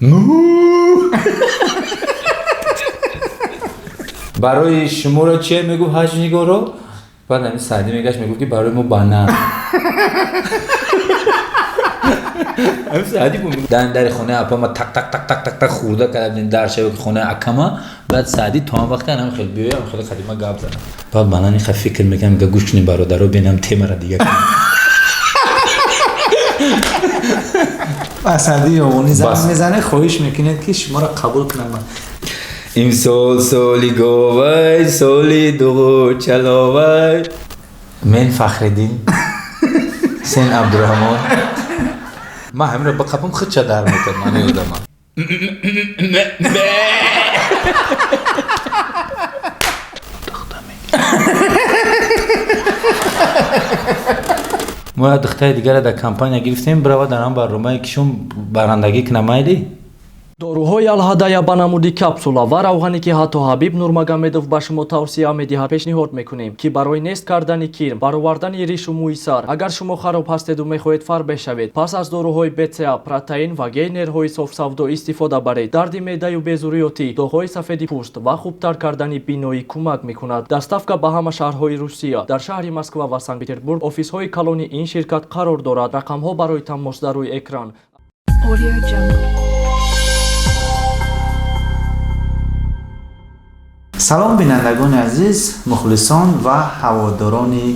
Му. Барои шуморо че мегуфт ҳаҷнигоро? Баъд ҳамин Саъдӣ мегашт, мегуфт, ки барои мо банан. Ҳамин Саъдӣ буд. Дар дари хонаи апама так так так так так так хӯрда карда будем, дар шаби хонаи акама. Баъд Саъдӣ то ҳам вақте ҳам хел биёям, хеле қадима гап занам. Баъд банан иха фикр мекунам, мега: гӯш кунем, бародаро, бинам темара дига кунем. Асади Ёвонӣ занг Бас. мезанед, хоҳиш мекунед, ки шуморо қабул кунам. Имсол соли говай, соли дуғу чаловай. Мен Фахриддин, сен Абдурахмон. Ман ҳаминро биқапам, худша дар метад, ман ёдама. Мо як духтари дигарро дар компания гирифтем, бирава дар ҳам барномае ки шум барандагӣ кунам, майли? Доруҳои Алҳадая ба намуди капсула ва равғане, ки ҳатто Ҳабиб Нурмагомедов ба шумо тавсия медиҳад, пешниҳод мекунем, ки барои нест кардани кирм, баровардани ришу мӯи сар. Агар шумо хароб ҳастеду мехоҳед фарбеҳ шавед, пас аз доруҳои БЦА, протеин ва гейнерҳои софсавдо истифода баред. Дарди меъдаю безурётӣ, доғҳои сафеди пӯст ва хубтар кардани биноӣ кӯмак мекунад. Доставка ба ҳама шаҳрҳои Русия. Дар шаҳри Москва ва Санкт Петербург офисҳои калони ин ширкат қарор дорад. Рақамҳо барои тамос дар рӯи экран. Audio Jungle. Салом, бинандагони азиз, мухлисон ва ҳаводорони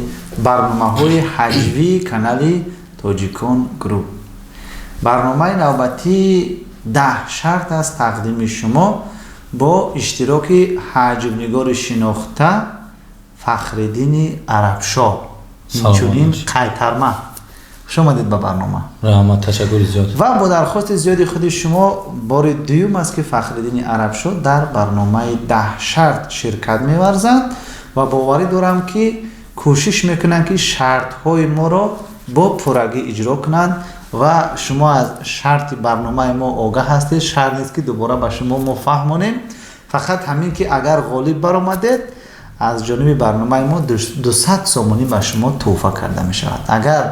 барномаҳои ҳаҷвии канали Тоҷикон Груп. Барномаи навбатии «10 шарт» аст тақдими шумо бо иштироки ҳаҷвнигори шинохта Фахриддини Арабшоҳ, инчунин бошед. Қайтарма. Хуш омадед ба барнома. Раҳмат, ташаккури зиёд. Ва бо дархости зиёди худи шумо бори дуюм аст, ки Фахриддини Арабшоҳ дар барномаи «10 шарт» ширкат меварзад ва боварӣ дорам, ки кӯшиш мекунанд, ки шартҳои моро бо пуррагӣ иҷро кунанд. Ва шумо аз шарти барномаи мо огаҳ ҳастед, шарт нест, ки дубора ба шумо мо фаҳмонем. Фақат ҳамин, ки агар ғолиб баромадед, аз ҷониби барномаи мо 200 сомонӣ ба шумо тӯҳфа карда мешавад. Агар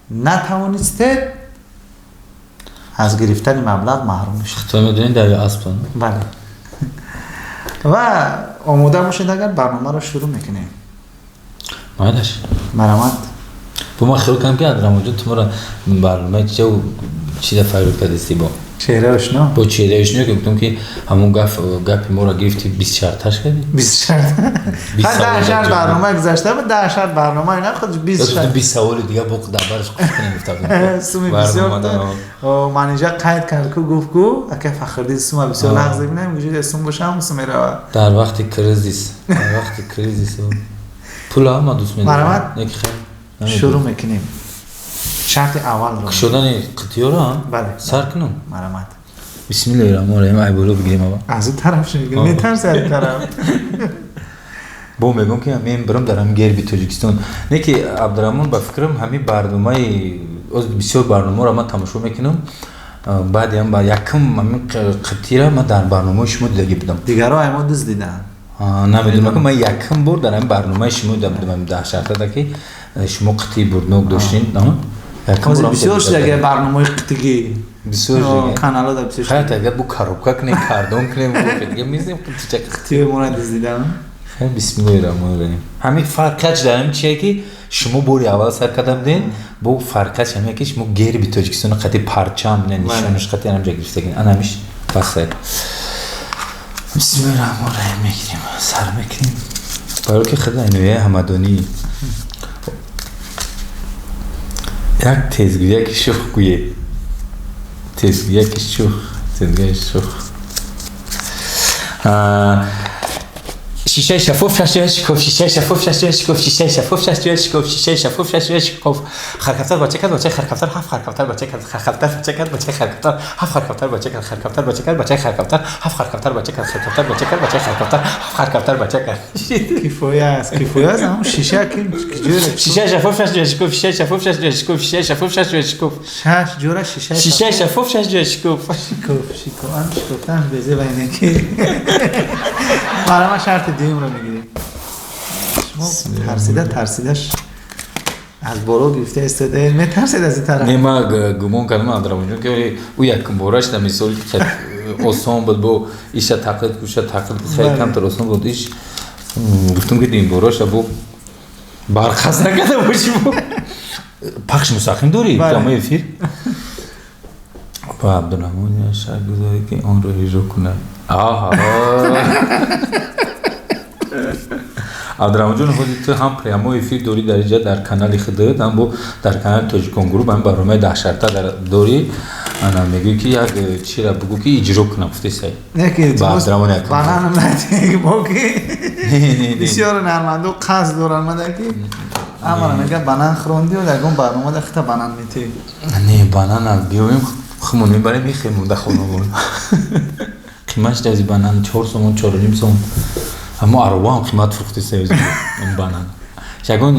натавонистед, аз гирифтани маблағ маҳрум мешавед. Хто медонед, дар аспан. Бале, ва омода бошед, агар барномаро шурӯъ мекунем. Майлаш. Марҳамат. Бо ман хиёл кардам, ки Абдураҳмонҷон, ту моро барномаи ча чиза файрод кардисти бо чеҳраи ошно. Бо чеҳраи ошно, ки гуфтам, ки ҳамон гаф гапи моро гирифти, 20 шарташ кардӣ. 20 шарт. 20 даҳ савол шарт. дар Барнома гузашта буд, 10 шарт барнома ина худ 20 шарт. 20 саволи дига бо дар бараш қуш кунем, гуфта будем. Суми бисёр. Манижа қайд кард ку, гуфт ку ака Фахриддин сума бисёр лағз мебинам, гуҷа сум бошам, сум меравад. Дар вақти кризис, дар вақти кризис пул ҳама дӯст медорам. Марҳамат. Неки хел. Шурӯъ мекунем шарти аввалро. Кушодани қитиёро. Бале. Сар кунам? Марҳамат. Бисмиллоҳи раҳмони раҳим. Ай боло бигирем ава. Аз ин тараф шуд, метарси аз ин тараф. Бо мегӯм, ки мен бирам дар ҳамин герби Тоҷикистон. Не ки, Абдураҳмон, ба фикрам, ҳамин барномаи оз бисёр барномаро ман тамошо мекунам, баъди ҳам ба якум ҳамин қитира ман дар барномаи шумо дидагӣ будам. Дигарро аймо дуз диданд. Намедонам, ки ман якум бор дар ҳамин барномаи шумо дида будам, ҳамин 10 шартада, ки шумо қитии бурднок доштин. Якум ҳозир борам бисёр дида шуд агар будам. Барномаи қитигӣ. Бисёр шуд. Каналҳо да бисёр шуд. Хайр, агар бу коробка кунем, кардон кунем, дига мезем қитича. Қитиҳои моро дуз диданд. Хеле, бисмиллоҳи раҳмони раҳим. Ҳамин фарқият дар ҳамин чие, ки шумо бори аввал сар карда будем, бо фарқият ҳамин, ки шумо герби Тоҷикистоно қати парчам, не, нишонаш қати ҳамҷа гирифтагин. Ана ҳамиш басай. Бисмиллоҳи раҳмони раҳим, мегирем, сар мекунем. Барои ки худа иноя ҳамадонӣ як тезгӯяки шух гӯе. Тезгӯяки шух, тезгӯяки шух. Шишаи шаффоф, шаш ҷоя шикоф, шишаи шаффоф, шаш ҷоя шикоф, шишаи шаффоф, шаш ҷоя шикоф, шишаи шаффоф, шаш ҷоя шикоф. Харкафтар бача кард, бачаи харкафтар, ҳафт харкафтар бача кард, харкафтар бача кард, бачаи харкафтар, ҳафт харкафтар бача кард, харкафтар бача кард, бачаи харкафтар, ҳафт харкафтар бача кард, харкафтар бача кард, бачаи харкафтар, ҳафт харкафтар бача кард. Кифоя аст, кифоя аст. Ҳамон шиша ки ҷоя. Шишаи шаффоф, шаш ҷоя шикоф, шишаи шаффоф, шаш ҷоя шикоф, шишаи шаффоф, шаш ҷоя шикоф. Шаш ҷора шишаи. Шишаи шаффоф, шаш ҷоя шикоф. Шикоф, шикоф, ам шикофтан безе ва ине ки. Марҳамат, шарти дуюмро мегирем. Шумо тарсида тарсидаш. Аз боло гирифта истодаед, метарсед аз ин тараф? Не, ман гумон кардам, Абдураҳмонҷон, ки ӯ якум бораш на мисол осон буд, бо иша тақлид, куша тақлид хеле камтар осон буд иш. Гуфтам ки ин бораша бо бархаст накарда боши. Бо пахши мустақим дорӣ, прямой эфир. Ба Абдураҳмон шарт гузоред, ки онро иҷро кунад. Аҳа, Абдураҳмонҷон, ҳозир ту ҳам прямой эфир дорӣ дар инҷа, дар канали худат, ҳам бо дар канали Тоҷикон Груп ҳам барномаи даҳшарта дорӣ. Ана мегӯӣ, ки як чира бугӯ, ки иҷро кунам, гуфтесай. Ба Абдураҳмон як банан бо ки бисёр ҳунармандо қасд доранд, мада ки амара мега банан хӯрондиу ягон барномада хита банан метӣ. Не, банана биёем, хумон мебарем, мехӯрем дар хонамон. Қиматш дази банан 4 сомон, 4.5 сом. Аммо аробаам қимат фурӯхтеса банан. Ягон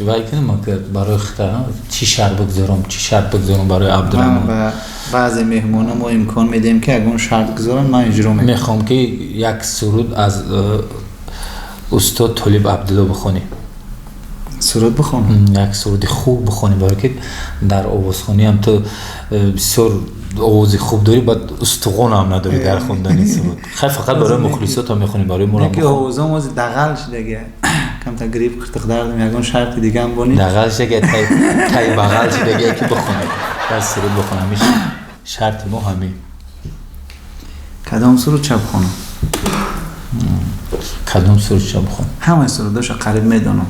вай кунам барои хита, чӣ шарт бигзорам, чӣ шарт бигзорам барои Абдураҳмон? Баъзе меҳмоно мо имкон медиҳем, ки ягон шарт гузоранд, ман иҷро мекунам. Мехоҳам, ки як суруд аз устод Толиб Абдулло бихонӣ. Суруд бихонам? Як суруди хуб бихонӣ, барое ки дар овозхониам ту бисёр овози хуб дорӣ, баъд устуғонам надорӣ дар хондани суруд. Хай, фақат барои мухлисотам мехонӣ, барои моро. Ки овозам ози дағал шидаги, камта грипп қиртиқ дардам. Ягон шарти дигаам бони? Дағал шидаги, тай бағал шидаги, ки бихонӣ, як суруд бихонам. Шарти мо ҳамин. Кадом суруд ча бихонам? Кадом суруд ча бихон? Ҳамаи сурудоша қариб медонам.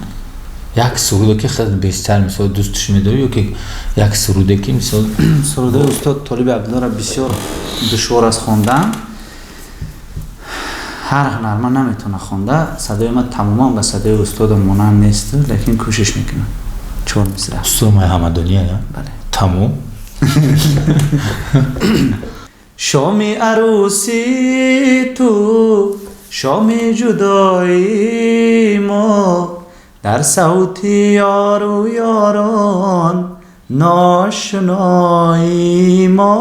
Як суруде, ки хеле бештар мисол дӯстш медорӣ, ё ки як суруде, ки мисол. Сурудои устод Толиби Абдуллоро бисёр душвор аст хондан, ҳар ҳунарманд наметавона хонда. Садои ман тамоман ба садои устодам монанд нест, лекин кӯшиш мекунам чор мисра. Устод май ҳамадония? Бале. Тамом. Шоми арӯси ту, шоми ҷудои мо, дар савти ёру ёрон ношунои мо.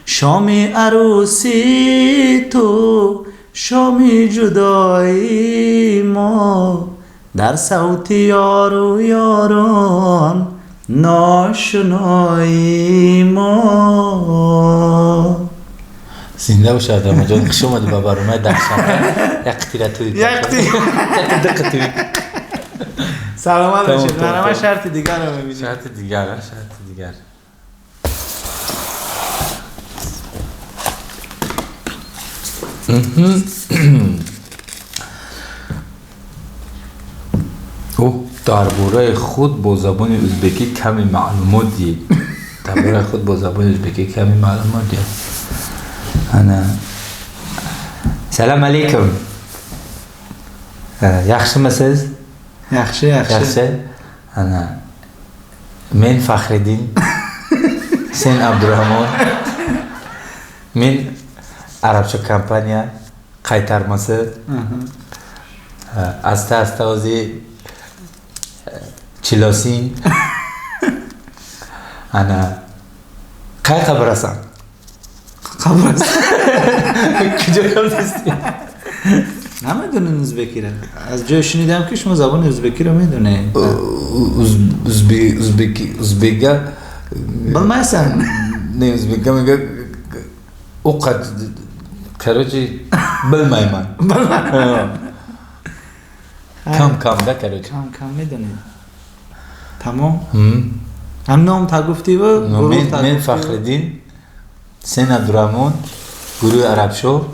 Шоми арӯси ту, шоми ҷудои мо, дар савти ёру ёрон ношунои мо. Зинда бошад, Абдураҳмонҷон, хуш омадӣ ба барномаи даҳшарта. Як қитира туи. Як қитира. Саломат бошед. Марама, шарти дигарро мебинем. Шарти дигар, шарти дигар. Ӯ дар бораи худ бо забони ӯзбекӣ каме маълумот диҳед. Дар бораи худ бо забони ӯзбекӣ каме маълумот диҳед. Ана, салом алейкум, yaxshimisiz? Yaxshi, yaxshi. Yaxshi. Ana, men Faxriddin, sen Abdurahmon, men Arabsho kompaniya qaytarmasi. Asta asta o'zi chilosin. Ana, qayerga borasan? Қабр. Куҷо рафтисти? Намедонед узбекиро? Аз ҷое шунидам, ки шумо забони узбекиро медонед. Узбеки, узбека. Bilmaysan. Не, узбека мега уқат, короче, bilmayman. Кам кам да, короче. Кам кам медонед. Тамом, ҳам ном та гуфтиву. Мен Фахриддин, сен Абдураҳмон, гурӯҳи Арабшо,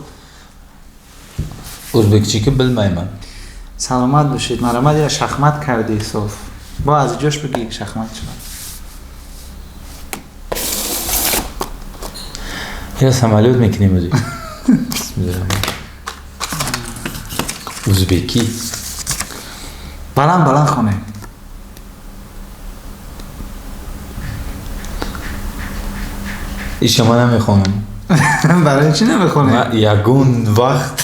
узбекчики bilmayman. Саломат бошед. Марамад, ира шахмат кардӣ соф. Бо аз ҷош бигӣ, шахмат шуд. Я самолёт мекунем ози. Узбекӣ. Баланд баланд хоне. Иша ман намехонам. Барои чӣ намехонӣ? Ман ягон вақт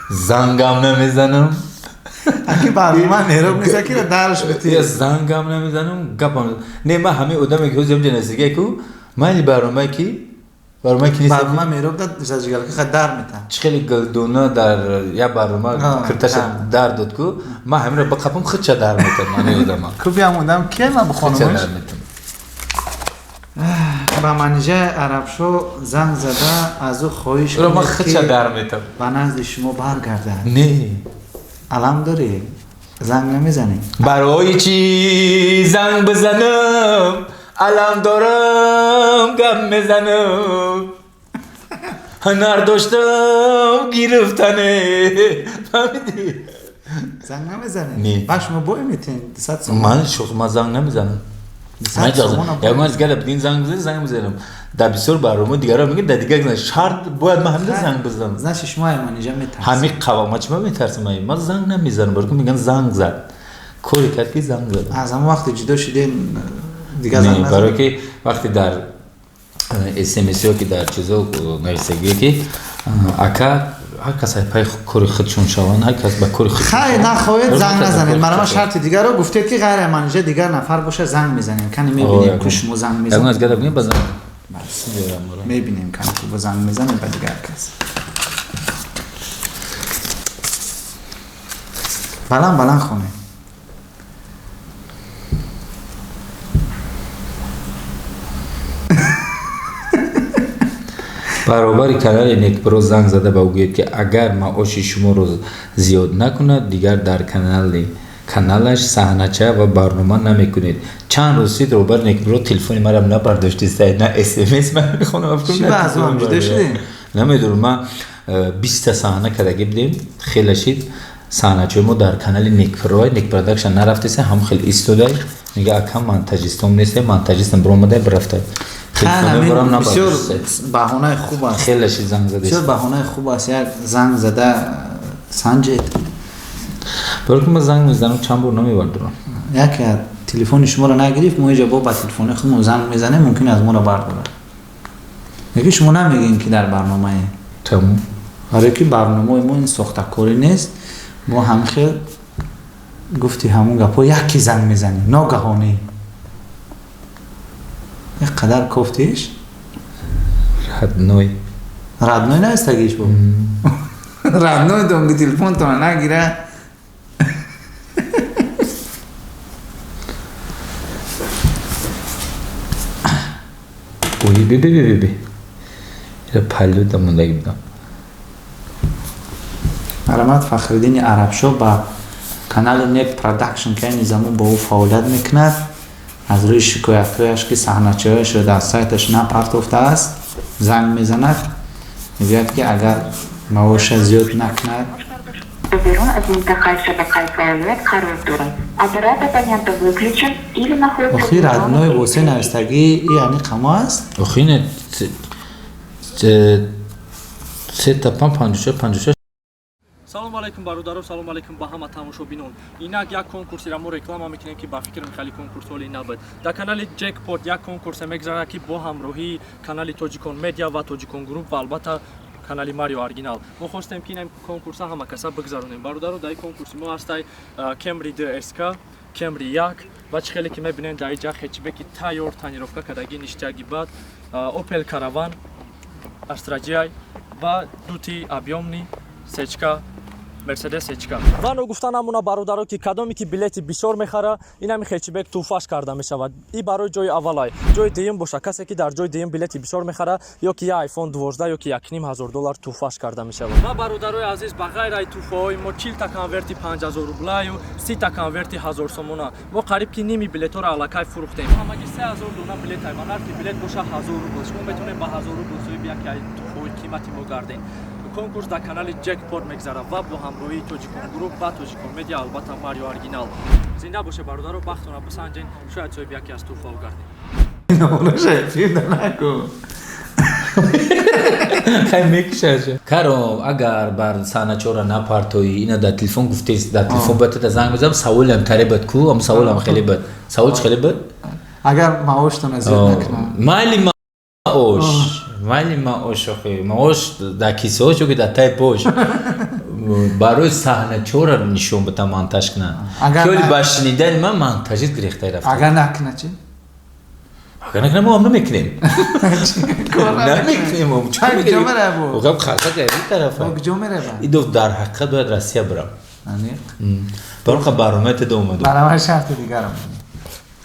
зангам намезанам. Аки барнома меҳроб нест, акира дарш битӣ. Я зангам намезанам, гапам не. Ман ҳамаи одаме, ки ҳозир ҳамҷа наздига ку, майли барномае, ки Барнома ки нест. Барнома мероб да зажигалка ха дар мета. Чӣ хеле гулдона дар як барнома кирташа дар дод ку, ман ҳаминро биқапам худша дар метам, ман намедонам. Ку биям одам кия ман Худша бихонамаш? дар метам. Ба Манижаи Арабшо занг зада аз ӯ хоҳиш Ӯро ман кунед, худша ки дар метам. ба назди шумо баргардад. Не. Алам дорӣ? Занг намезанӣ? Барои чӣ занг бизанам? Алам дорам, гап мезанам. Ҳунар доштам гирифтане. Фаҳмидӣ? Занг намезанӣ? Не. Ба шумо бой метен 200 сомон. Ман шух ман занг намезанам. 200 сомон Як ман гала бидин занг бизанем, занг бизанам. Дар бисёр барнома дигарро мегӯяд, дар дигар зан шарт бояд ман ҳамида занг бизанам. Значит, шумо ай Манижа метарсед. Ҳами қава ма чӣ ман метарсам? Ман занг намезанам, барои ки мегӯянд занг зад. Коре кард ки занг зад. Аз ҳамон вақте ҷудо шуден дигар занг Не, назанед? барои ки вақте дар смс-ё ки дар чизо нависагие ки ака ҳар кас пай кори худшон шаванд, ҳар кас ба кори худшон Хай шаванд. нахоҳед Барои занг ки назанед. кори Марама худшон. шарти дигарро гуфтед ки ғайр аз Манижа дигар нафар боша занг мезанем. Кани мебинем ку шумо занг Ягон мезанед. аз гада бигем ба занг. Мебинем кани ку ба занг мезанед ба дигар кас. Баланд баланд хонед. Баробари канали Некпро занг зада ба ӯ гӯед ки агар маоши шуморо зиёд накунад, дигар дар каналаш саҳнача ва барнома намекунед. Чанд рӯз шид роҳбари Некпро телефони марам набардоштиста, на смс ман мехонам. Чӣ ба аз он ҷудо шудед? Намедонам, ман 20 саҳна кардагӣ будем, хеле шид. Саҳначаи мо дар канали Некпро, Нек Продакшн нарафтеса, ҳам хеле истодай. Мега ака монтажистом несте, монтажистам биромадай бирафтай. Телефони марам Бисёр набардошта. баҳонаи хуб аст. Хеле шид занг задест. Бисёр баҳонаи хуб аст. Як занг зада санҷед. Барои ки ман занг мезанам, чанд бор намебардорам. Яке телефони шуморо нагирифт, мо инҷа бо ба телефони худмон занг мезанем, мумкин аз моро бардорад. Лекин шумо намегӯем ки дар барномае. Тамом. Барои ки барномаи мо ин сохтакорӣ нест. Мо ҳам хел гуфти ҳамон гапҳо яке занг мезанем, ногаҳонӣ. Як қадар кофтиш? Родной. Родной наистагиш бо? Родной донги телефонтона нагира. Ой, би би би би би. Ира паллю да мондаги будам. Марамат Фахриддини Арабшо ба канали Нек Продакшн ки айни замон бо ӯ фаъолият мекунад, аз рӯи шикоятҳояш ки саҳначаҳояшро дар сайташ напартофтааст, занг мезанад, мегӯяд ки агар маоша зиёд накунад. Берун аз минтақаи шабакаи фаъолият қарор дорад. Аппарат абонента выключен или находится Охи родной восе навистагӣ и ани қамо аст? Охи не се та пан 56 56. Салом алейкум бародаро, салом алейкум ба ҳама тамошобинон. Инак як конкурсеро мо реклама мекунем ки ба фикрам хеле конкурс ҳоли набуд. Дар канали Джекпот як конкурсе мегзарад ки бо ҳамроҳии канали Тоҷикон Медиа ва Тоҷикон Груп ва албатта канали Марио Оригинал. Мо хостем ки ин конкурса ҳама каса бигзаронем. Бародаро, дар ин конкурси мо ҳастай Camry 2 SK, Camry 1 ва чӣ хеле ки мебинем дар инҷа хэтчбеки тайёр тонировка кардаги ништяги бад, Opel Caravan, Astra GI ва дути объёмный сечка Мерседес сечка. Ва ногуфта намона бародаро ки кадоме ки билети бисёр мехара, инами хэтчбек тӯҳфаш карда мешавад. И барои ҷои аввалай. Ҷои дуюм боша, касе ки дар ҷои дуюм билети бисёр мехара, ё ки я iPhone 12 ё ки 1500 доллар тӯҳфаш карда мешавад. Ва бародарои азиз, ба ғайр ай тӯҳфаҳои мо 40 та конверти 5000 рублаю, 30 та конверти 1000 сомона. Мо қариб ки ними билетҳоро аллакай фурӯхтем. Ҳамагӣ 3000 дона билет ай ва нархи билет боша 1000 рубл. Шумо метавонед ба 1000 рубл соҳиби яке ай тӯҳфаҳои қимати мо гардед. Конкурс дар канали Джекпот мегзарад ва бо ҳамроҳии Тоҷикон Груп ва Тоҷикон Медиа, албатта Марио Оригинал. Зинда боше бародаро, бахтона бисанҷен, шояд соҳиби яке аз тӯҳфаҳо гардед. Ноша филм накун. Хай мекушаш. Каром, агар бар саҳначора напартоӣ, ина дар телефон гуфтест, дар телефон бояд та занг мезанам, саволам таре бад ку, ам саволам хеле бад. Савол чӣ хеле бад? Агар маоштона зиёд накунад. Майли маош. Майли маош охи. Маош дар кисаош ё ки дар тай пош. Барои саҳначора нишон битам монтаж кунам. Агар Ки оли ба шунидани ман монтажист гирехтай рафта. Агар накунад чӣ? Агар накунам, мо ҳам намекунем. Намекунем. Куҷо меравад? Гап халқа ин тарафа. Куҷо меравад? И дофт дар ҳақиқат бояд Россия бирам. Барои барномаи теда омадум. Барномаи шарти дигарам.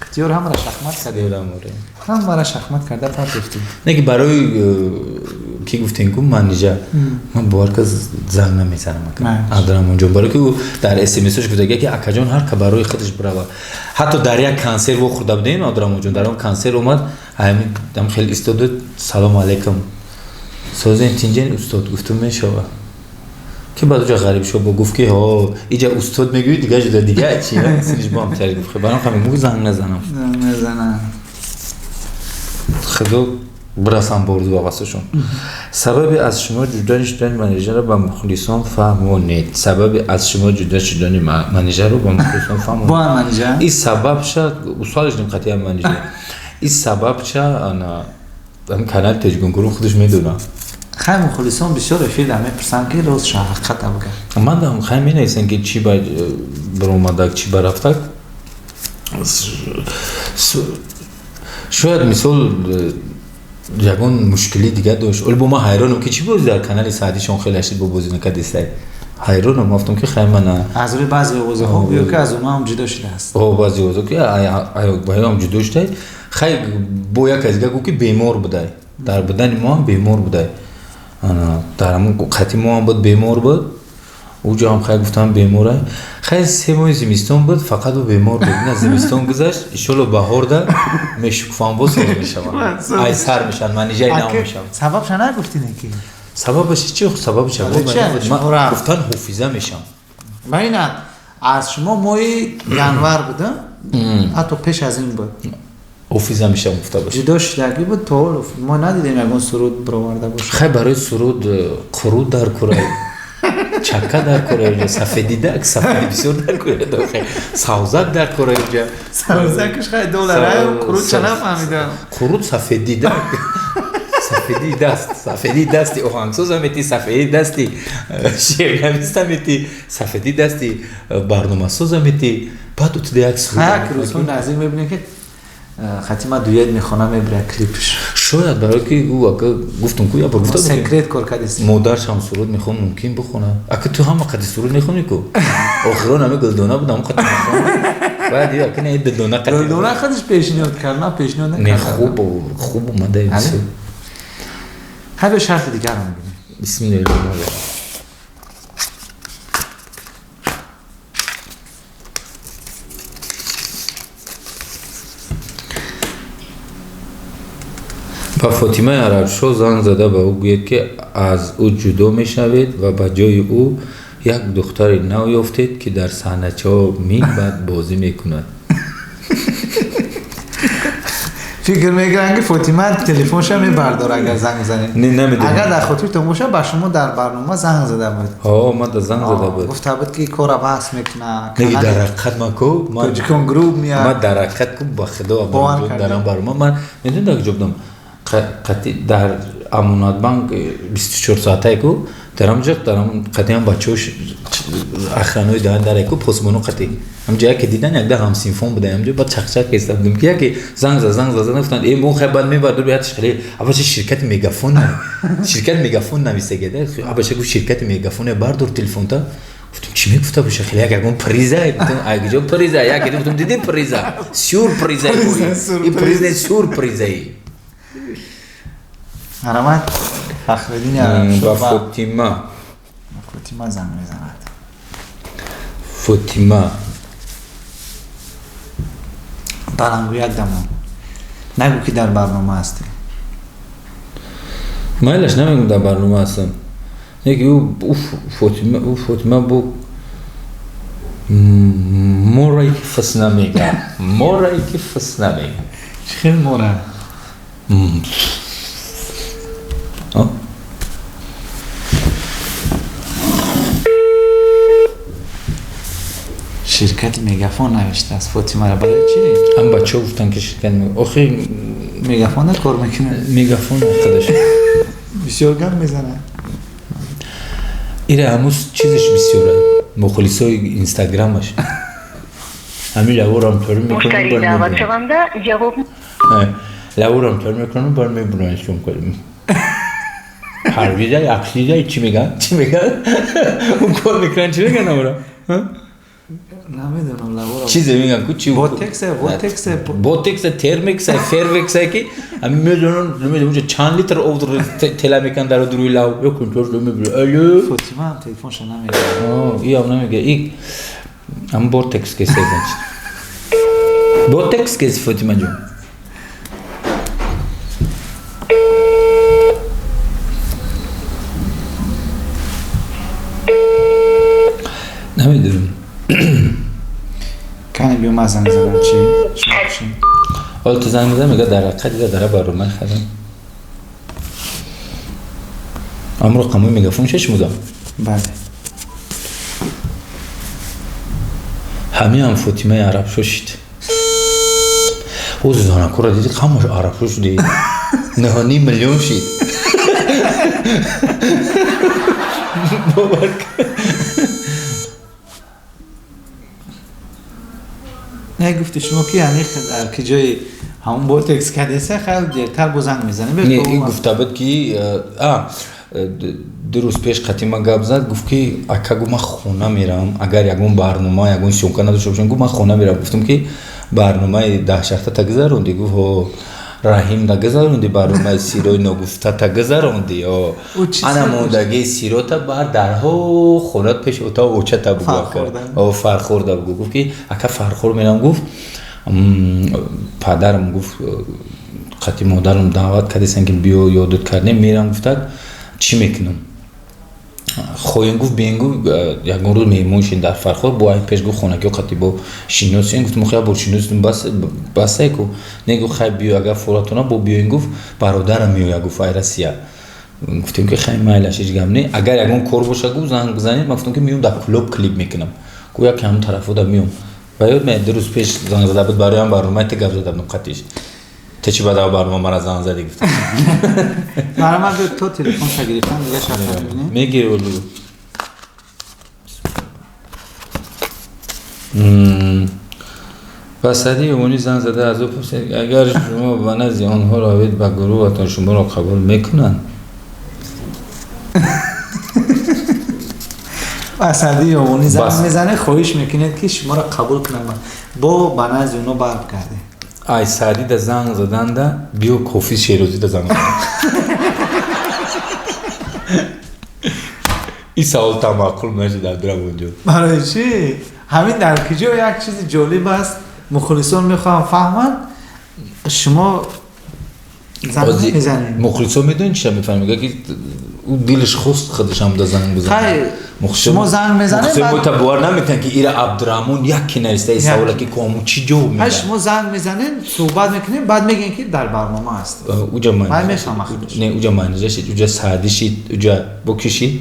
Ихтиёр ҳамара шахмат кардем. Ҳамара шахмат карда партофтем. Не ки барои ки гуфтем ку Манижа, ман бовар ка занг намезанам Абдураҳмонҷон, барои ки ӯ дар смсош гуфтага ки акаҷон ҳар ка барои худаш бирава. Ҳатто дар як консерт вохӯрда будем, Абдураҳмонҷон дар он консерт омад, ҳам хеле истоду салом алейкум. Созен тинҷен устод гуфтум мешава. Ки баъд уҷа ғариб шо бо гуфт ки ҳо иҷа устод мегӯӣ дига ҷуда дига чи синиш бо ҳам тари гуфт. Барам ҳамин мегӯ занг назанам. Занг назанам. Худо бирасам ба орзу ҳавасашон. Сабаби аз шумо ҷудо шудани Манижаро ба мухлисон фаҳмонед. Сабаби аз шумо ҷудо шудани Манижаро ба мухлисон фаҳмонед. Бо Манижа? И сабабша усолиш ним қатъиян Манижа. И сабабша ана ҳамин канали Тоҷиконгуру худаш медонад. Хай мухлисон бисёр эфирда мепурсанд ки рост ҳақиқата бигӯ. Ман хай менависам ки чӣ ба баромадак, чӣ ба рафтак. Шояд мисол ягон мушкили дига дошт. Оли бо ман ҳайронам ки чӣ бози дар канали Саъдишон хеле ашид бо бозӣ накардистай. Ҳайронам гуфтам ки хай мана аз рӯи баъзе овозаҳо гӯё ки аз онҳо ҳам ҷудо шудааст. О баъзе овозаҳо ки ҳам ҷудо шудай. Хай бо як аз дига гуфт ки бемор будай. Дар будани мо ҳам бемор будай. Дар ҳамон қати мо ҳам буд бемор буд. Уҷо ҳам хай гуфтам бемора. Хай 3 моҳи зимистон буд, фақат ӯ бемор буд. На зимистон гузашт, иншолло баҳорда мешукуфам боз соз мешавам. Ай сар мешавад, Манижаи нав мешавад. Сабабша нагуфтине ки? Сабабаш чи? Сабабша гуфтан ҳофиза мешавам. Майна аз шумо моҳи январ буд, ҳатто пеш аз ин буд. Ҳофиза мешавам гуфта бошад. Ҷудо шудагӣ буд то ҳол мо надидем ягон суруд бароварда бошад. Хай барои суруд қуруд дар кура, чака дар кура, сафедидак, сафеди бисёр дар кура, савзак дар кура. Савзакш хай доллар, қуруд ча нафаҳмидам. Қуруд сафедидак. Сафедии даст, сафедии дасти оҳангсоза мети, сафедии дасти шеърнависа мети, сафедии дасти барномасоза мети. Баъд утида як суруд. Як рӯзҳои наздик мебинем ки хатима дует мехона мебира клипш. Шояд барои ки ӯ ака гуфтум ку я бор гуфта будем. Секрет кор кардист. Модарш ҳам суруд мехон, мумкин бихона. Ака ту ҳама қади суруд мехонӣ ку? Охирон ҳами Гулдона буд, ҳама қади мехонӣ. Баъд ё ака не Дилдона қади. Гулдона худаш пешниҳод кард, ман пешниҳод накардам. Не хуб, хуб омада ин суруд. Хай бе шарти дигарро мебинем. Бисмиллоҳир роҳманир роҳим. Ба Фотимаи Арабшоҳ занг зада ба ӯ гӯед ки аз ӯ ҷудо мешавед ва ба ҷои ӯ як духтари нав ёфтед ки дар саҳначаҳо минбаъд бозӣ мекунад. Фикр мекунам ки Фотима телефонша мебардорад агар занг занед. Не, намедонам. Агар дар хотиртон бошад, ба шумо дар барнома занг зада буд. Ҳо, ман да занг зада буд. Гуфта буд ки кора баҳс мекунад. Не, дар ҳақиқат ман ку Тоҷикон груп меяд. Ман дар ҳақиқат ку ба худо дар он барнома ман медонам дар куҷо будам. Қатъи дар Амонатбанк 24 соатае ку дар ҳамҷо дар ҳам қатъи ҳам бачаҳо охранои даҳан дар ку посбоно қатъи ҳамҷо яке дидан якда ҳамсинфон буда ҳамҷо баъд чақчақ кеста будем ки яке занг зад занг зад гуфтанд э мо хай баъд мебардор биятш хеле абаша ширкати мегафон ширкати мегафон нависагеда абаша гуфт ширкати мегафон бардор телефонта. Гуфтам чӣ мегуфта боша хеле як ягон приза гуфтам ай куҷо приза яке гуфтам дидем приза сюрприза и приза сюрпризаи. Аромат Фахриддини Арабшоҳ ба Фотима. Фотима занг мезанад. Фотима. Баландгӯяк дамон. Нагӯ ки дар барнома ҳастӣ. Майлаш намегӯм дар барнома ҳастам. Не ки ӯ Фотима, ӯ Фотима бо морае ки фис намегӯяд. Морае ки фис намегӯяд. Чӣ хел мора? Ширкати Мегафон навиштааст Фотимаро барои чӣ? Ҳам бачаҳо гуфтанд ки ширкати охи Мегафон кор мекунад. Мегафон худаш бисёр гап мезанад. Ира ҳамуз чизаш бисёра мухлисои инстаграмаш. Ҳамин лаворам тори Муштари мекунад. даъватшаванда ҷавоб Лавурам тар мекунам, бар мебурам съёмка. Парвиза, аксиза, чӣ меган? Чӣ меган? Он кор мекунан, чӣ меган авра? Намедонам лавура. Чизе меган ку чи Ботексе, ботексе. Ботексе, термексе, фервексе ки ами медонам, намедонам чанд литр об тела мекунан дар дуруи лав. Ё кун чош мебури. Алло. Фотима ҳам телефонша намегирад. О, и ҳам намегирад. И ам ботекс ке сезан. Ботекс ке Фотима ҷон. Намедонам. Кани биё ман занг занам чӣ? Чӣ? Ҳоло ту занг мезанӣ, мега дар ҳақиқат дига дара барномаи хадам. Амро қамои мегафон шеш мудам. Бале. Ҳамиам Фотимаи арабшо шид. Ӯ занакура диди ҳамаш арабшо шуди. 9.5 миллион шид. Бовар кун. Не гуфти шумо ки яъне дар ки ҷои ҳамон ботекс кардеса хеле дертар бо занг мезанем. Не, ин гуфта буд ки ду рӯз пеш қатима гап зад, гуфт ки ака гу ман хона мерам, агар ягон барнома, ягон съёмка надошта бошам, гуфт ман хона мерам. Гуфтам ки барномаи даҳшахта та гузаронди, гуфт ҳо. Раҳим да гузаронди, барномаи сирои ногуфта та гузаронди. Ё ана мондагии сирота бар дарҳо хонат пеш ота очата бугу ака. О, Фархорда бугу. Гуфт ки ака Фархор мерам, гуфт падарам гуфт қати модарам даъват кардесан ки биё ёдот кардем, мерам гуфтак чӣ мекунам? Хоҳем гуфт биен гуфт ягон рӯз меҳмон шин дар Фархор, бо ай пеш гуфт хонагиҳо қати бо шиносем. Гуфтам хай бо шиносем бас басай ку. Не гуфт хай биё агар фуратона бо биёин гуфт бародарам меояд гуфт ай Россия. Гуфтем ки хай майлаш ҳеҷ гап не. Агар ягон кор боша гуфт занг бизанед. Ман гуфтам ки меём дар клуб клип мекунам. Гуфт як ҳамон тарафода меём. Ва ёд меяд ду рӯз пеш занг зада буд бароям барномаи ту гап зада будам қатиш. Ту чӣ баъд барнома мара занг задӣ гуфтам. Барои ман то телефонша гирифтам дига шарта мебинем. Мегири олу. Ба Саъди Ёвонӣ занг зада аз ӯ пурсид агар шумо ба назди онҳо равед ба гурӯҳатон шуморо қабул мекунанд? Ба Саъди Ёвонӣ занг мезанед, хоҳиш мекунед ки шуморо қабул кунанд. Бо ба назди онҳо барб кардед. Ай Саъди да занг заданда биё Кофи Шерозӣ да занг заданд. Ин савол тамаъқул нашид Абдураҳмонҷон. Барои чӣ? Ҳамин дар куҷо як чизи ҷолиб аст, мухлисон мехоҳанд фаҳманд, шумо занг мезанед. Мухлисон медонед чиша мефаҳманд? Мегӯяд ки ӯ дилаш хост худаш ҳам да занг бизанад. Хай, шумо занг мезанед, мухлисон мо бовар намекунанд ки ира Абдураҳмон яке нависта ин савола ки кому чӣ ҷавоб Хай, медиҳад. шумо занг мезанед, суҳбат мекунед, баъд мегӯед ки дар барнома аст. Уҷа Ман мефаҳмам худаш. Не, уҷа менеҷер шид, уҷа Саъдӣ шид, уҷа бо ки шид?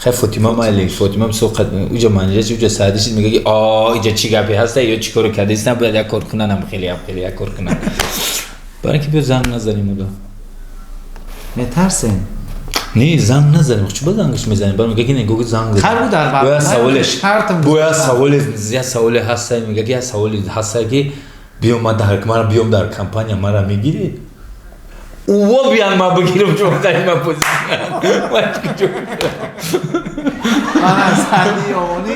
Хай Фотима майли, Фотима бисёр қад уҷа менеҷер шид, уҷа Саъдӣ шид, мегӯяд ки а иҷа чӣ гапе ҳаста ё чӣ коре кардааст, бояд як кор кунанд, ам хеле, ам хеле як кор кунанд. Барои ин ки биё занг назанем уда. Метарсем? Не, занг назанем. Чӣ ба зангаш мезанем? Баъд мегӯяд ки не, гуфт занг зад. Хай бу дар Бояд барнома саволеш. шартам Бояд гузоштам. саволе, як саволе ҳаста, мегӯяд ки як саволе ҳаста ки биё ман дар мара биём дар компания мара мегирӣ? Ӯво биён ман бигирам чун дар ман позитсия. Ман куҷо? Ман аз Саъди Ёвонӣ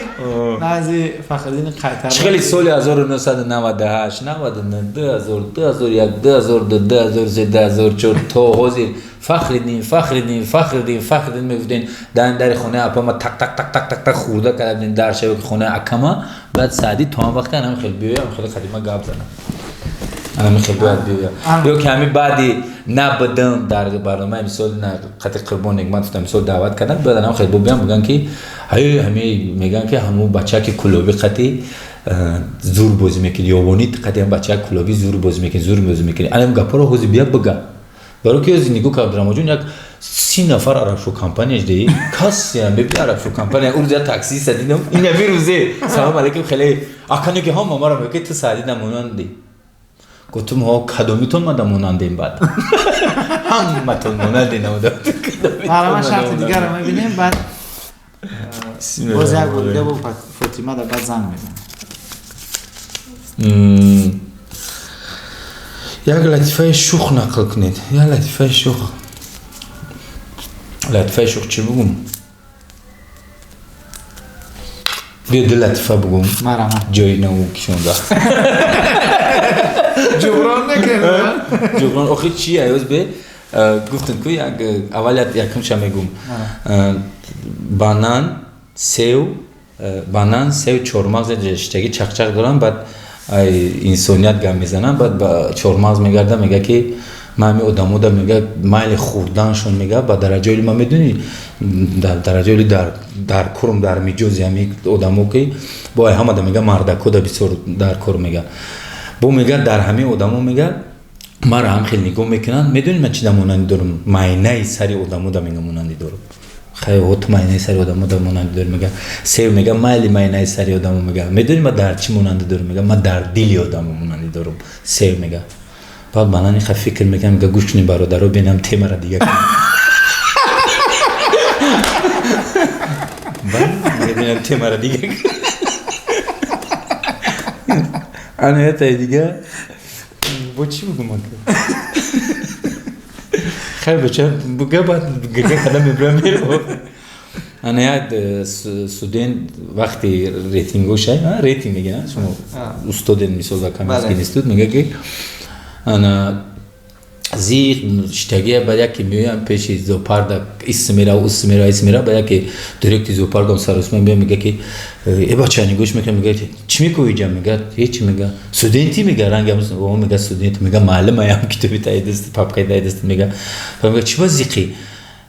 назди Фахриддини Қайтарбай. Чӣ хеле соли 1998, 99, 2000, 2001, 2002, 2003, 2004 то ҳозир Фахриддин, Фахриддин, Фахриддин, Фахриддин мегуфтен, дар дари хонаи апама так так так так так так хурда карда будем дар шабе ки хонаи акама, баъд Саъдӣ то ҳам вақте ҳамин хел биёя, ҳамин хеле қадима гап занам. Ҳамин хел бояд биёя. Ё ки ҳамин баъди набудам дар барномаи мисол на қати Қурбон Нигматов мисол даъват кардам, бояд ҳамин хел бибиям бигӯянд ки ҳай ҳами мегӯянд ки ҳамун бача ки кулобӣ қати зур бозӣ мекунӣ, Ёвонӣ қати ҳам бача кулобӣ зур бозӣ мекунӣ, зур бозӣ мекунӣ. Ана ҳамин гапҳоро ҳозир бия бигӯ. Барои ки ҳозир нигоҳ кар Абдураҳмонҷон як 30 нафар арабшо компанияш деҳӣ, касе ҳам бибини арабшо компания, он рӯз як таксиста дидам, ин ҳамин рӯзе салом алейкум хеле акане ки ҳама маро мегӯяд ки ту Саъдӣ намонандӣ. Гуфтам ҳо кадомитон мада монандем баъд. Ҳаматон монандем намуда. Барои ман шарти дигарро мебинем, баъд боз як бор дига бо Фотима да баъд занг мезанем. Як латифаи шух нақл кунед. Як латифаи шух. Латифаи шух чӣ бугум? Биё ду латифа бугум. Марама. Ҷои наву кишонда. Ҷуброн накард. Ҷуброн охи чи аёз бе гуфтам ку як аввал якумша мегум. Банан, сев, банан, сев, чормағз штаги чақчақ дорам, баъд инсоният гап мезанам, баъд ба чормағз мегарда, мега ки ман ҳами одамода мега майли хурданшон мега ба дараҷаи ман медонӣ дар дараҷаи дар корм дар миҷози ҳами одамо ки бо ҳамада мега мардакода бисёр дар кор мега. Бо мега дар ҳамин одамо мега маро ҳам хел нигоҳ мекунанд, медонӣ ман чида монандӣ дорам? Майнаи сари одамода мега монандӣ дорам. Хай ту майнаи сари одамода монандӣ дорам мега. Сев мега майли майнаи сари одамо мега. Медонӣ ман дар чӣ монандӣ дорам мега? Ман дар дили одамо монандӣ дорам. Сев мега. Баъд банани ха фикр мекунам, мега гӯш кунем бародаро, бинам темара дига кунам. Баъд мега бинам темара дига кунам. Ана ятаи дига бо чӣ бугум ака? Хай бача буга баъд гирга када мебирам меро. Ана як студент вақти рейтингошай, рейтинг мегӯянд шумо устоден мисол дар Каменский институт мега ки ана зиқ штагия баъд яке меоям пеши зоопарк ис мера ус мера ис мера, баъд яке директори зоопаркам саросма меоям мега ки э бача нигоҳ мекунам мега чӣ мекӯӣ иҷа мега ҳеч мега студенти мега рангам о мега студент мега маълимаям китоби таи даст папкаи таи даст мега мега чӣ ба зиқӣ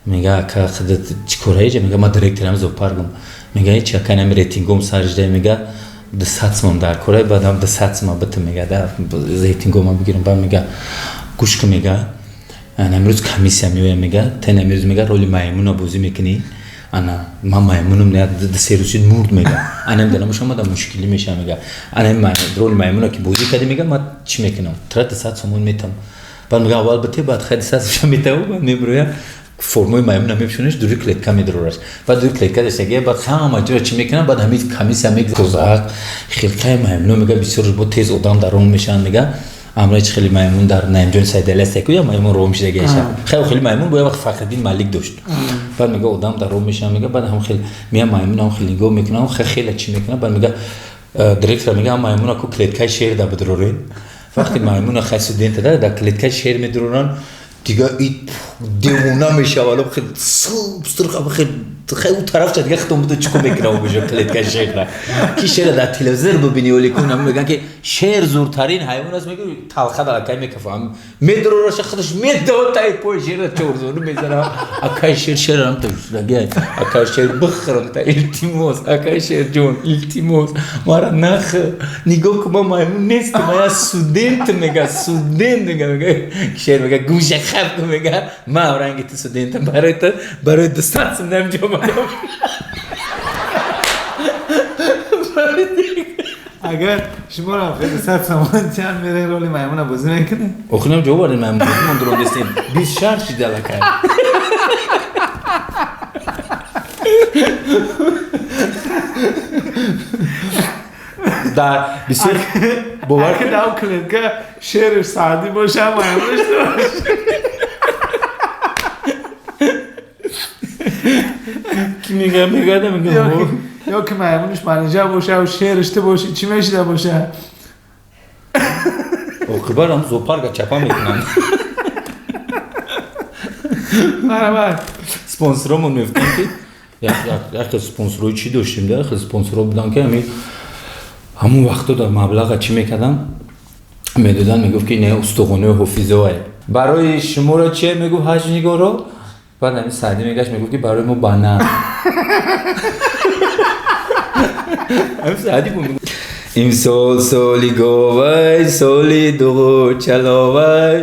мега ака худат чӣ кора иҷа мега ман директорам зоопаркам мега ҳеч ака инами рейтингом саржда мега 200 сомон дар кора баъдам 200 сомон битам мега да рейтингома бигирам. Баъд мега гӯш кун мега ана имрӯз комиссия меоям мега тен имрӯз мега роли маймуна бозӣ мекунӣ ана ман маймунам не се рӯз шуд мурд мега ана имдана бошам мада мушкилӣ мешавам мега ана роли маймуна ки бозӣ кардӣ мега ман чӣ мекунам тра 200 сомон метам. Баъд мега аввал бите баъд хай 200 сомон метаву баъд мебироям формои маймуна мепӯшонаш дури клетка медурораш баъд дури клетка дастагия баъд ҳама ҷоро чӣ мекунам баъд ҳамин комиссия мегузарад хилқаи маймуна мега бисёр бо тез одам дар ром мешаванд мега амраи чи хеле маймун дар наимҷони Сайдали аст яку я маймун ром шидагиаша хеле хеле маймун бо як вақт Фахриддин Малик дошт. Баъд мега одам дар ром мешаванд мега баъд ҳам хеле мея маймун ҳам хеле нигоҳ мекунам хеле чӣ мекунам баъд мега директор мега маймуна ку клеткаи шер да бидурорен. Вақти маймуна хай студента да дар клеткаи шер медуроранд дига и девона мешавад хеле сурх хеле хай у тараф ча дига худам буду чико мекунам бужа клетка шерра ки шера дар телевизор бибини оли кун мегӯянд ки шер зуртарин ҳайвон аст мегӯ талха дар акай мекафам медурораша худаш медод таи пои шера чорзону мезанам акай шер шерам ташраги акай шер бихӯрам та илтимос акай шер ҷон илтимос мара нах нигоҳ кун ман маймун нестам ман як студент мега студент мега шер мега гӯша хаб кун мега ман ранги ту студентам барои ту барои 200 сом намҷо. Агар шумо ро 200 сомон чанд мере роли маймуна бозӣ мекунед? Охирам ҷавоб варди маймун бозӣ мон дуростем. 20 шарт шид аллакай. Дар бисёр бовар кунед ав клетка шериш Саъдӣ боша маймунаш боша. Ки мега мегада мега ё ки маймунаш манижа боша ва шериш ту боши чӣ мешида боша? Оқибат ҳам зоопарка чапа мекунанд. Марҳамат. Спонсоромон мегуфтанд ки як спонсорҳои чӣ доштем да хеле спонсорҳо буданд ки ҳамин ҳамон вақто дар маблаға чӣ мекарданд медоданд мегуфт ки не устухонаи ҳофизоае барои шуморо чие мегуфт ҳаҷ нигоро. Баъд ҳамин Саъдӣ мегашт мегуфт ки барои мо банан. Ҳамин Саъдӣ буд. Имсол соли говай соли дуғу чаловай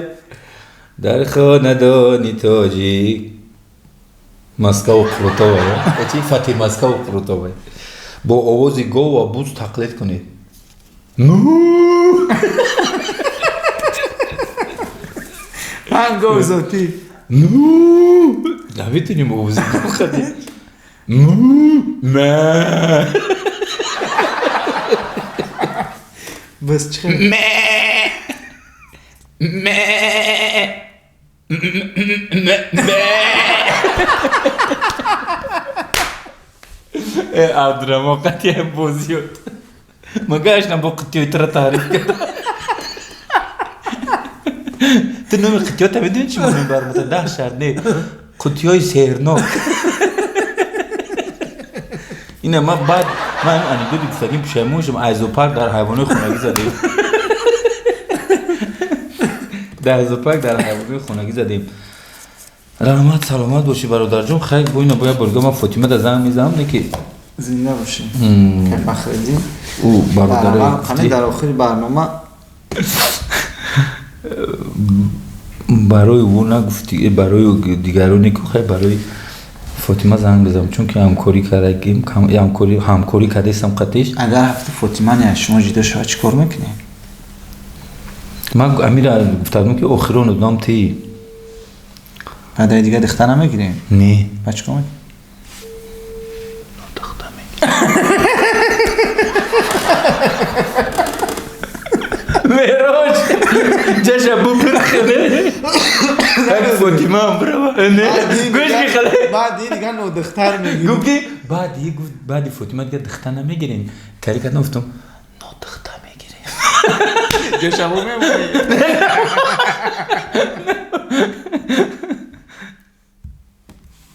дар хонадони тоҷик Москаву Қурутовай чи Фатҳи Москаву Қурутовай бо овози гов ва буз тақлид кунед. Ман гов зотӣ Ну, наметонем овози гов хадем. Ну, ма. Бас чӣ? Ме. Абдураҳмон қатъиян бозиёт. Магаашнам бо қитиёи тура таъриф кардам. Ту номи қитиёта медонӣ чӣ монем бармата? 10 шарт не. Қутиёи сеҳрнок. Ина ман баъд ман анекдоти гуфтагим пушаймон шудам. Аз зоопарк дар ҳайвонои хонагӣ задем. Дар зоопарк дар ҳайвонои хонагӣ задем. Раҳмат, саломат бошӣ бародарҷон. Хайр, бо ина бояд борга ман Фотима да занг мезанам, не ки зинда бошӣ. Фахриддин ӯ бародари ҳамин дар охири барнома барои ӯ нагуфти, барои дигароне ку хайр, барои Фотима занг бизанам, чунки ҳамкорӣ кардагим, ҳамкорӣ кардастам қатиш. Агар ҳафта Фотима не аз шумо ҷудо шавад, чӣ кор мекунед? Ман амира гуфтадам ки охирон одам ти. Баъдаи дигар дихта намегирем? Не. Ба чӣ кор мекунем? Дихта мегирем. Мероҷ ҷаша бупирхеле. Так Фотима ҳам бирава. Не, гӯш мехале. Баъди дигар нодихтар мегирем. Гуфт ки баъди, гуфт баъди Фотима дигар дихта намегирем. Тари кардам, гуфтам нодихта мегирем. Ҷаша бу мемонӣ.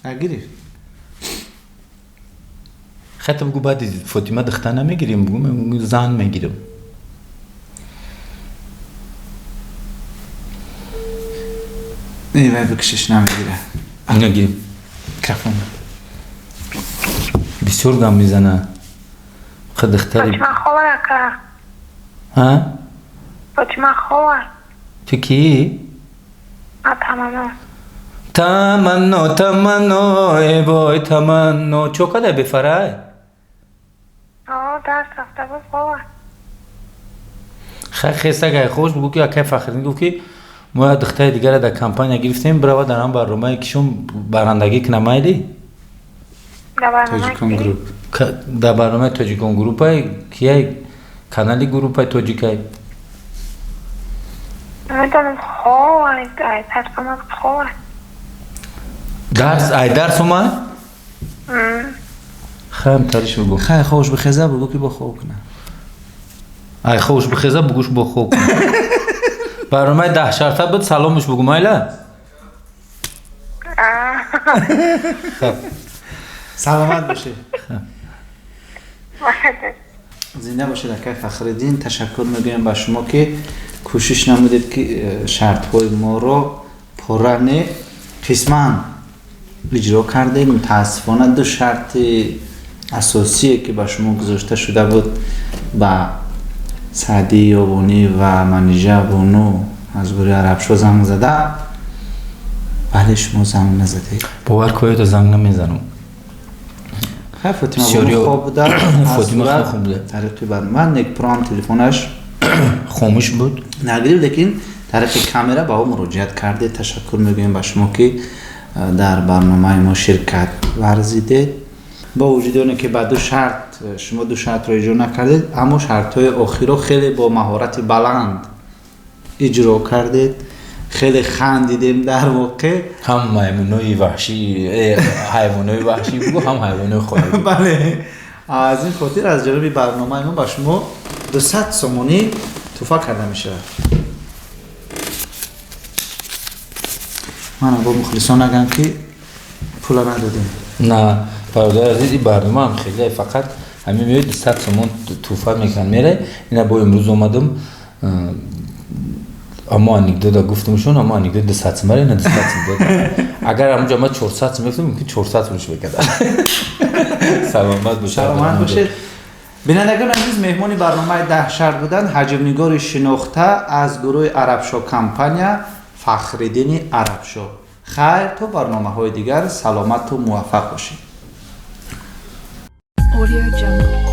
Нагирифт. Хата бугу баъди Фотима дихта намегирем, бугу зан мегирем. Не, вай бикшиш намегира. Нагирем. Микрофон. Бисёр гам мезана. Ха дихтари. Фотима хова ака. Ҳа? Фотима хова. Ту кӣ? А таманно. Таманно, таманно, э вой таманно. Чо кадай бефарай? О, дарс рафта буд хова. Хай хеста гай хош бугу ки акай Фахриддин гуфт ки мо як духтари дигарро дар компания гирифтем, бирава дар ҳам барномае ки шум барандагӣ кунам, майли? Тоҷикон груп. Дар барномаи Тоҷикон группай, кияй канали группаи тоҷикай? Намедонам, хова, ай дарс омад, хова. Дарс, ай дарс омад? Хайм тариш бугу. Хай хош бихеза бугу ки бо хоб кунам. Ай хош бихеза бугуш бо хоб кунам. Барномаи 10 шарта буд, саломш бугу, майла? Саломат бошед. Зинда бошед акай Фахриддин. Ташаккур мегӯям ба шумо ки кӯшиш намудед ки шартҳои моро пурра не қисман иҷро кардед. Мутаассифона ду шарти асосие ки ба шумо гузошта шуда буд ба Саъдии Ёвонӣ ва Манижа Бону аз гурӯҳи Арабшо занг зада, вале шумо занг назадед. Бовар кунед, занг намезанам. Хай Фотима бону хоб буда. Фотима хоб буда. Тариқи барнома Некпром телефонаш хомӯш буд. Нагирифт, лекин тариқи камера ба ӯ муроҷиат кардед. Ташаккур мегӯем ба шумо ки дар барномаи мо ширкат варзидед. Бо вуҷуди оне ки ба ду шарт шумо ду шартро иҷро накардед, аммо шартҳои охирро хеле бо маҳорати баланд иҷро кардед. Хеле хандидем дар воқеъ. Ҳам маймунои ваҳшӣ, ҳайвонои ваҳшӣ бугу, ҳам ҳайвонои хонагӣ. Бале, аз ин хотир аз ҷониби барномаи мо ба шумо 200 сомонӣ туҳфа карда мешавад. Мана бо мухлисон нагам ки пула надодем. На, бародари азиз, ин барнома ҳам хеле фақат ҳамин меояд 200 сомон туҳфа мекунанд, мерай. Ина бо имрӯз омадам, аммо анекдота гуфтамшон, аммо анекдот 200 сом, ина 200 сом дод. Агар ҳамонҷо ман 400 сом мегуфтам, мумкин 400 сомш мекардам. Саломат бошед. Саломат бошед. Бинандагони азиз, меҳмони барномаи 10 шарт буданд ҳаҷвнигори шинохта аз гурӯҳи Арабшо компания Фахриддини Арабшо. Хайр, то барномаҳои дигар саломату муваффақ бошед. Audio Jungle.